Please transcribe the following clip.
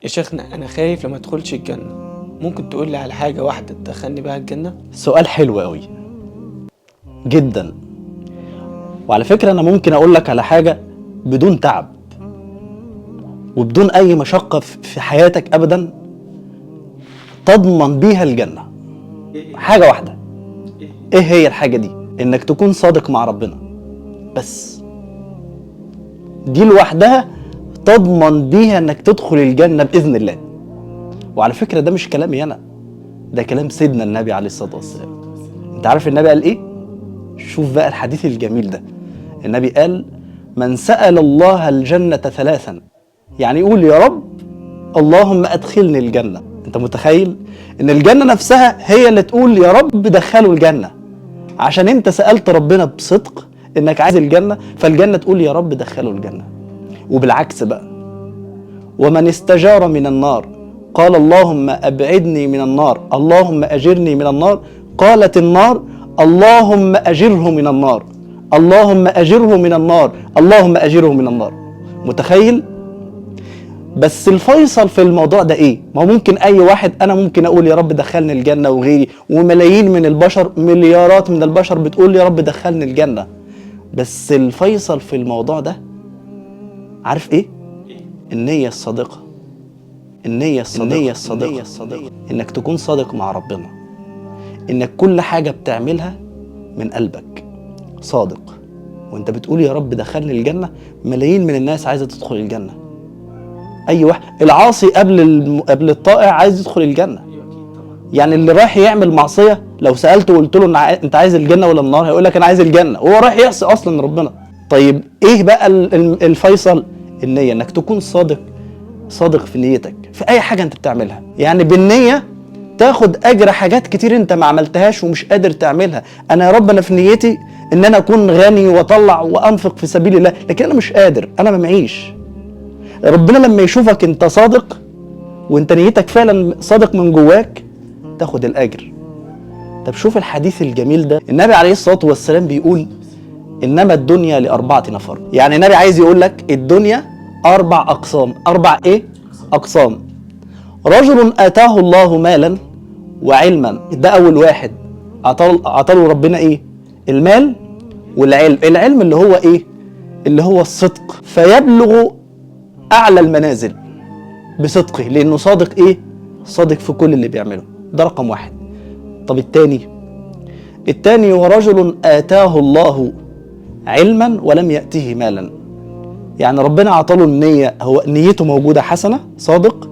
يا شيخنا أنا خايف لما أدخلش الجنة، ممكن تقول لي على حاجة واحدة تدخلني بها الجنة؟ سؤال حلو قوي جدا. وعلى فكرة أنا ممكن أقول لك على حاجة بدون تعب وبدون أي مشقة في حياتك أبدا تضمن بيها الجنة. حاجة واحدة. إيه هي الحاجة دي؟ إنك تكون صادق مع ربنا بس. دي لوحدها تضمن بيها إنك تدخل الجنة بإذن الله. وعلى فكرة ده مش كلامي أنا، ده كلام سيدنا النبي عليه الصلاة والسلام. أنت عارف النبي قال إيه؟ شوف بقى الحديث الجميل ده. النبي قال: من سأل الله الجنة ثلاثا، يعني يقول يا رب اللهم أدخلني الجنة. أنت متخيل إن الجنة نفسها هي اللي تقول يا رب دخله الجنة؟ عشان أنت سألت ربنا بصدق إنك عايز الجنة، فالجنة تقول يا رب دخله الجنة. وبالعكس بقى، ومن استجار من النار قال اللهم أبعدني من النار، اللهم أجرني من النار، قالت النار اللهم أجره من النار، اللهم أجره من النار، اللهم أجره من النار. متخيل؟ بس الفيصل في الموضوع ده ايه؟ ما هو ممكن اي واحد، انا ممكن اقول يا رب دخلني الجنة وغيري، وملايين من البشر، مليارات من البشر بتقول يا رب دخلني الجنة. بس الفيصل في الموضوع ده عارف ايه؟ النية الصادقة. النية الصادقة. النية الصادقة. النية الصادقة. انك تكون صادق مع ربنا، انك كل حاجة بتعملها من قلبك صادق، وانت بتقول يا رب دخلني الجنة. ملايين من الناس عايزة تدخل الجنة. اي واحد، العاصي قبل الطائع عايز يدخل الجنة. يعني اللي رايح يعمل معصية لو سألته وقلت له انت عايز الجنة ولا النار، هيقول لك انا عايز الجنة، وهو رايح يعصي اصلا ربنا. طيب ايه بقى الفيصل؟ النية، انك تكون صادق، صادق في نيتك في اي حاجة انت بتعملها. يعني بالنية تاخد اجر حاجات كتير انت ما عملتهاش ومش قادر تعملها. انا يا رب انا في نيتي ان انا اكون غني واطلع وانفق في سبيل الله، لكن انا مش قادر، انا ما معيش. ربنا لما يشوفك انت صادق وانت نيتك فعلا صادق من جواك تاخد الاجر. طب شوف الحديث الجميل ده، النبي عليه الصلاة والسلام بيقول انما الدنيا لأربعة نفر. يعني النبي عايز يقول لك الدنيا 4 أقسام. 4 إيه؟ أقسام. رجل آتاه الله مالا وعلما، ده أول واحد عطاه ربنا إيه؟ المال والعلم. العلم اللي هو إيه؟ اللي هو الصدق، فيبلغ أعلى المنازل بصدقه، لأنه صادق إيه؟ صادق في كل اللي بيعمله. ده رقم واحد. طب التاني، ورجل آتاه الله علما ولم يأته مالا. يعني ربنا عطاله النية، هو نيته موجودة حسنة صادق،